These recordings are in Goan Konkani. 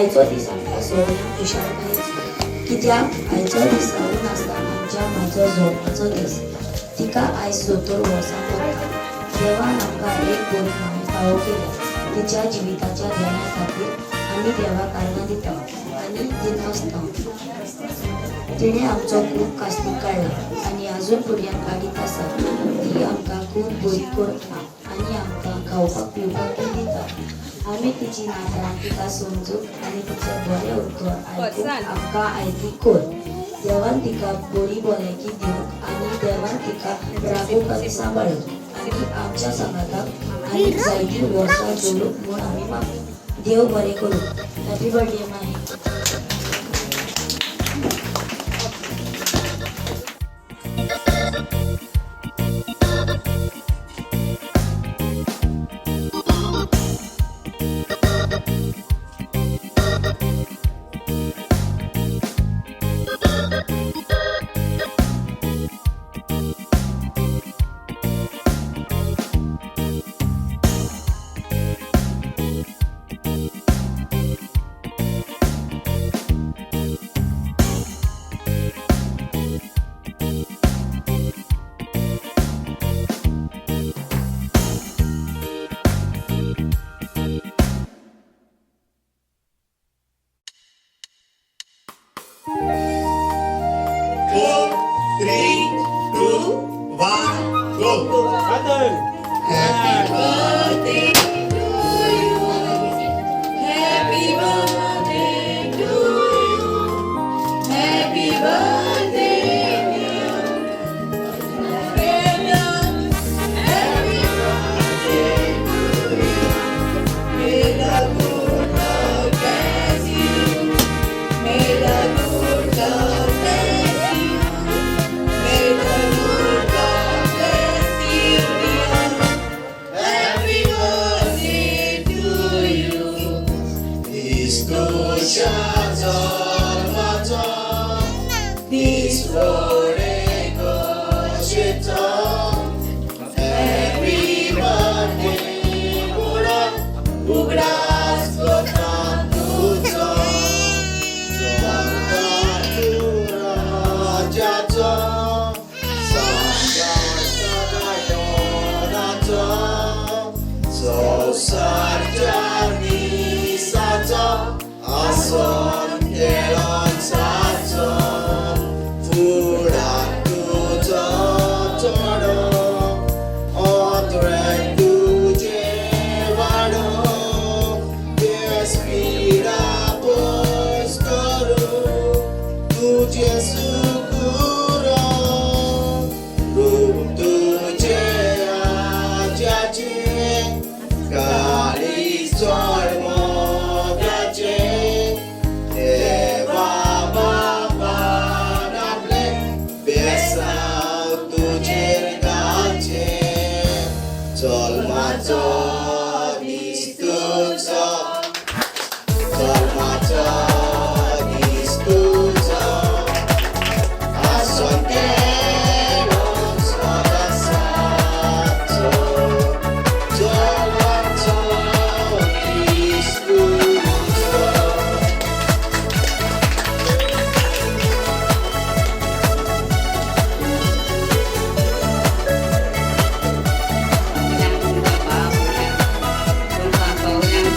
आयचो दीस आमकां सगळ्यांक खुशालकायेचो, कित्याक आयचो दीस जावन आसता आमच्या मायचो जल्माचो दीस. तिका आयज 70 वर्सां जाता. देवान आमकां एक बरी माय फावो केल्या. तिच्या जिविताच्या देण्या खातीर आमी देवाक आर्गां दिता आनी दिनासता. तिणें आमचो खूब कास्तीक काडला आनी आजून पर्यंत काडीत आसा. ती आमकां खूब बरी करता आनी आमकां खावपाक पिवपाकूय दिता. आमी तिची नातां तिका समजूंक आनी तिचें बरें उतर आयकूंक आमकां आयती कर. देवान तिका बरी भलायकी दिवंक आनी देवान तिका राखूंक आनी सांबाळूंक आनी आमच्या सांगाताक आनी जायतीं वर्सां दवरूंक म्हूण आमी मागता. देव बरें करूं. Happy birthday my. Four, three, two, one, go. Happy birthday to you. Happy birthday to you. Happy birthday, dear. Happy birthday to you. May the good Lord bless you. May the good Lord bless you. May the good Lord bless you, dear. Happy birthday to you. दीस तुज्या जल्माचो दीस व्हडे खोशेचो. Happy birthday म्हणून उगडास करता तुजो. जल्मा तूं राजाचो, सांगाताचो, संवसारच्या दिसाचो आसोन खेळोंचाचो, फुडार तुजो चडो, अंतरें तुजें वाडो, देस पिडा पयस करूं तुजें सुकुरो, रूप तुजें आज्याचें, काळीज चड मोगाचें, देवा बाबान आपलें बेसांव तुजेर घालचें. जल्माचो दीस तुजो, जल्माचो दीस तुजो, आसोन केळोन सदां साथचो, जल्माचो दीस तुजो. वयल्यान बाबा, वयल्यान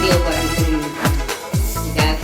देव बरें करूं. कित्याक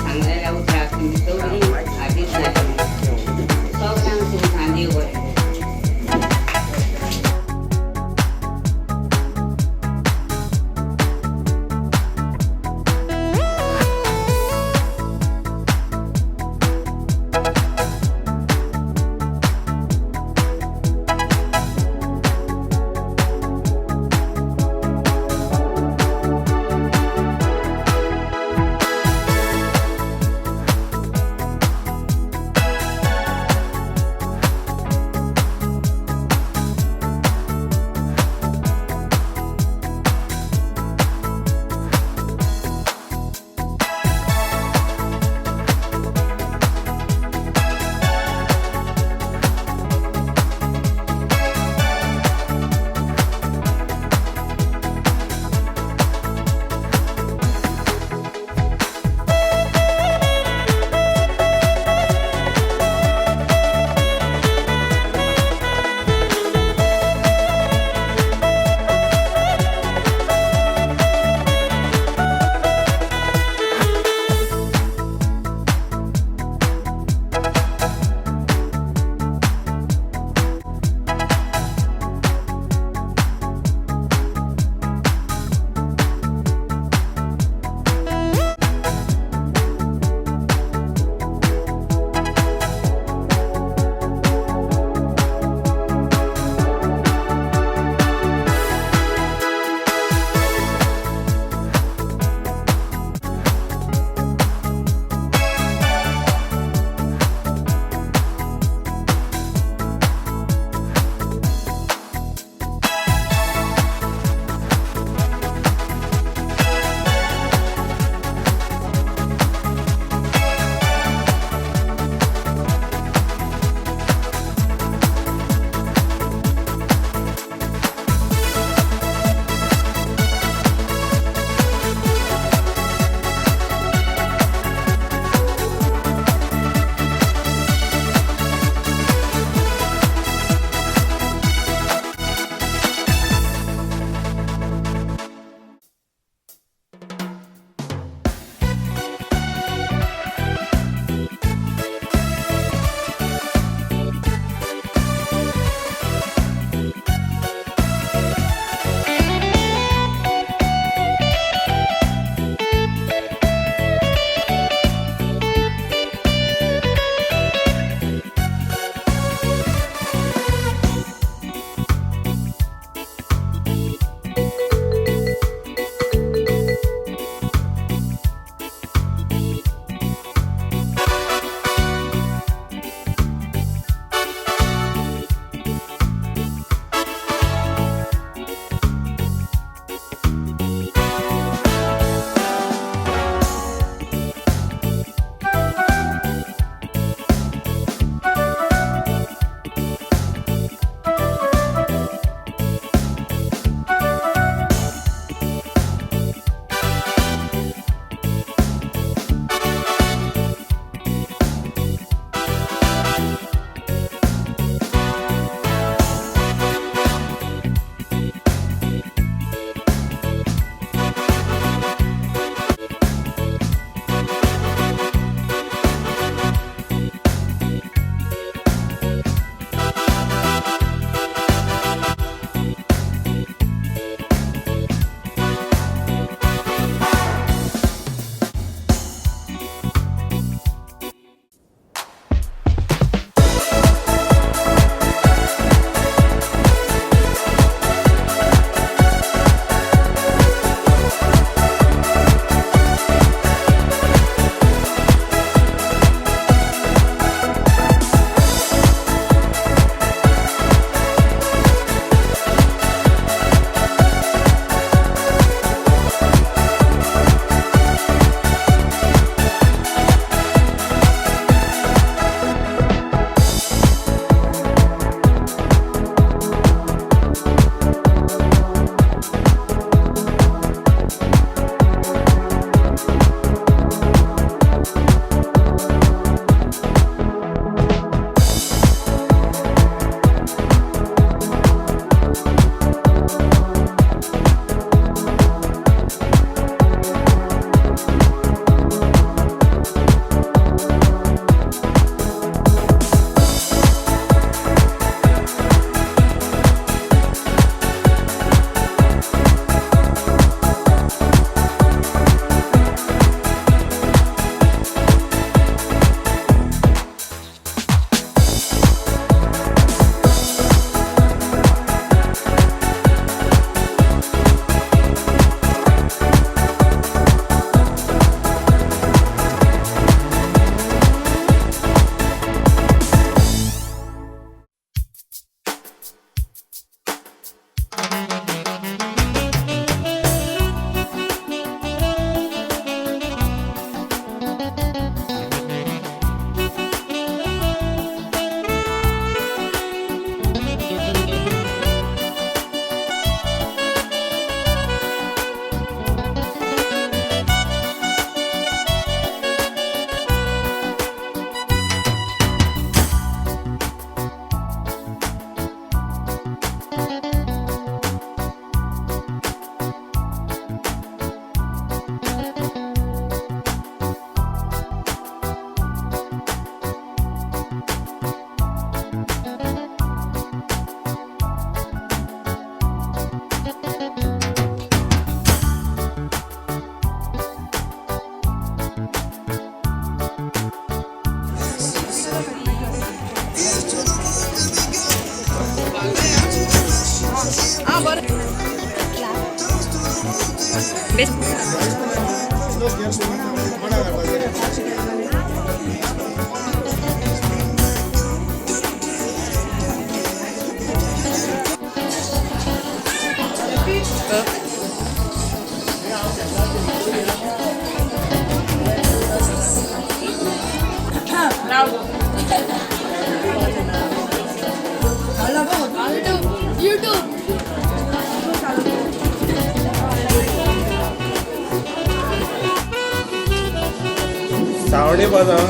सावडे बाजार.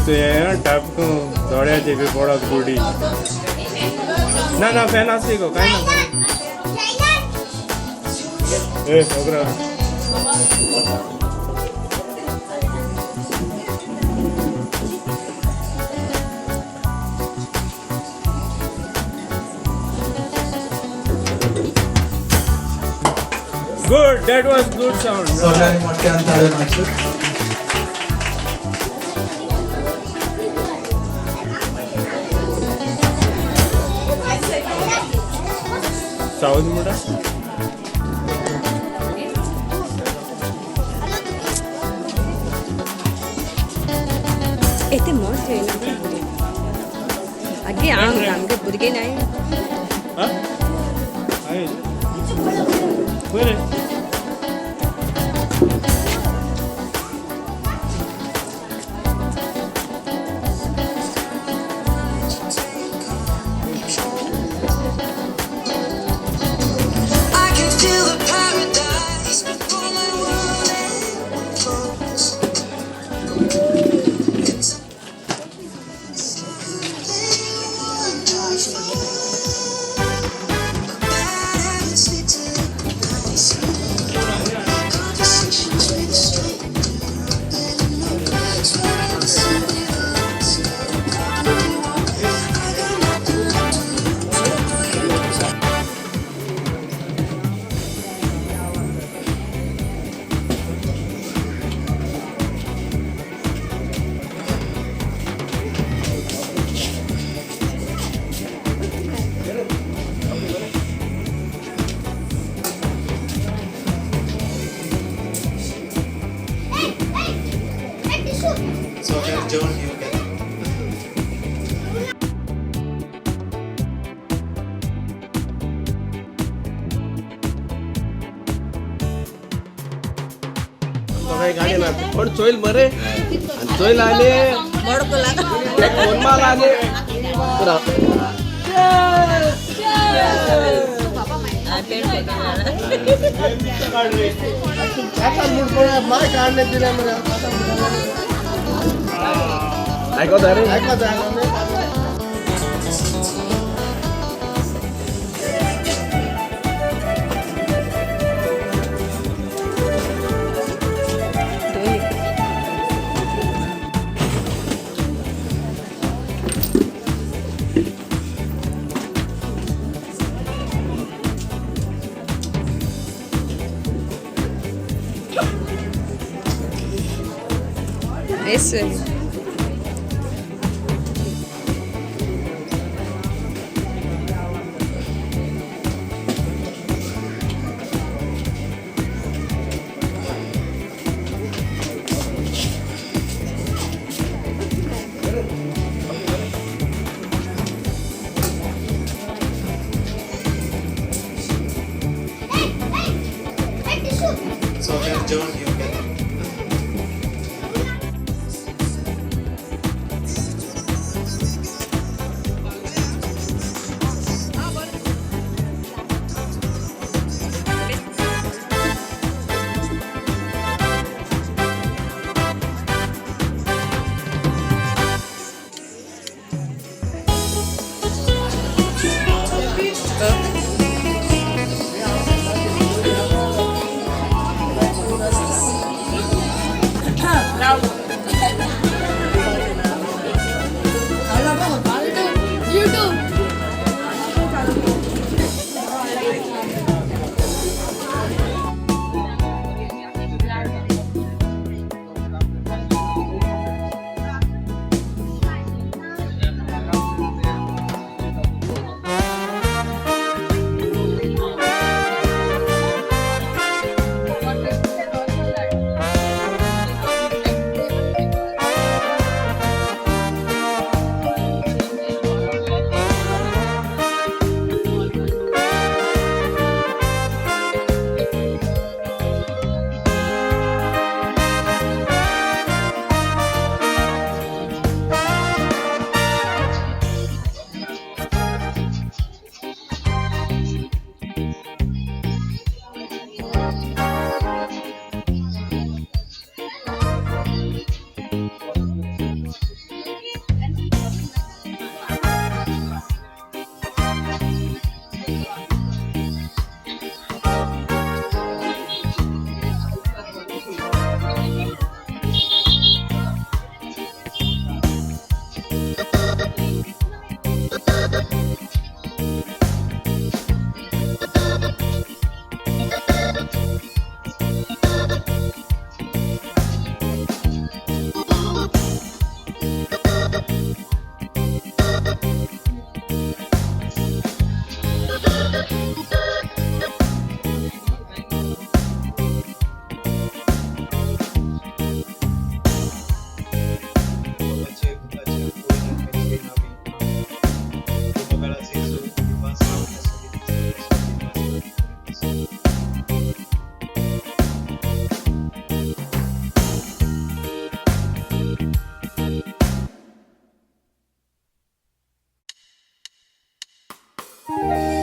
वयर टापको दोळ्याचे बी पडत गुडी ना ना फॅन आसली गो काय ना. ए सोगरा. Good, that was good sound. सगळ्यांनी मोठ्यान ताळयो मारच्यो. साऊथ म्हणटा. येते मस्त येयना आगे आम सामकें भुरगीं नाय. हा? आहे. बरें. I can feel the paradise before my world implodes. It's something wonderful. But bad habits lead to late nights. Conversations with a stranger I don't know. Swearing to something else. I got nothing left to lose. सगळ्यांक जेवण घेवंक येता. गाडी ना कोण चोयल मरे आनी चोयल आनी फोन मार आनी. आयकोता रे आयकोता. दोनी. Esse. सगळ्यांक जेवण घेवंक येता. you.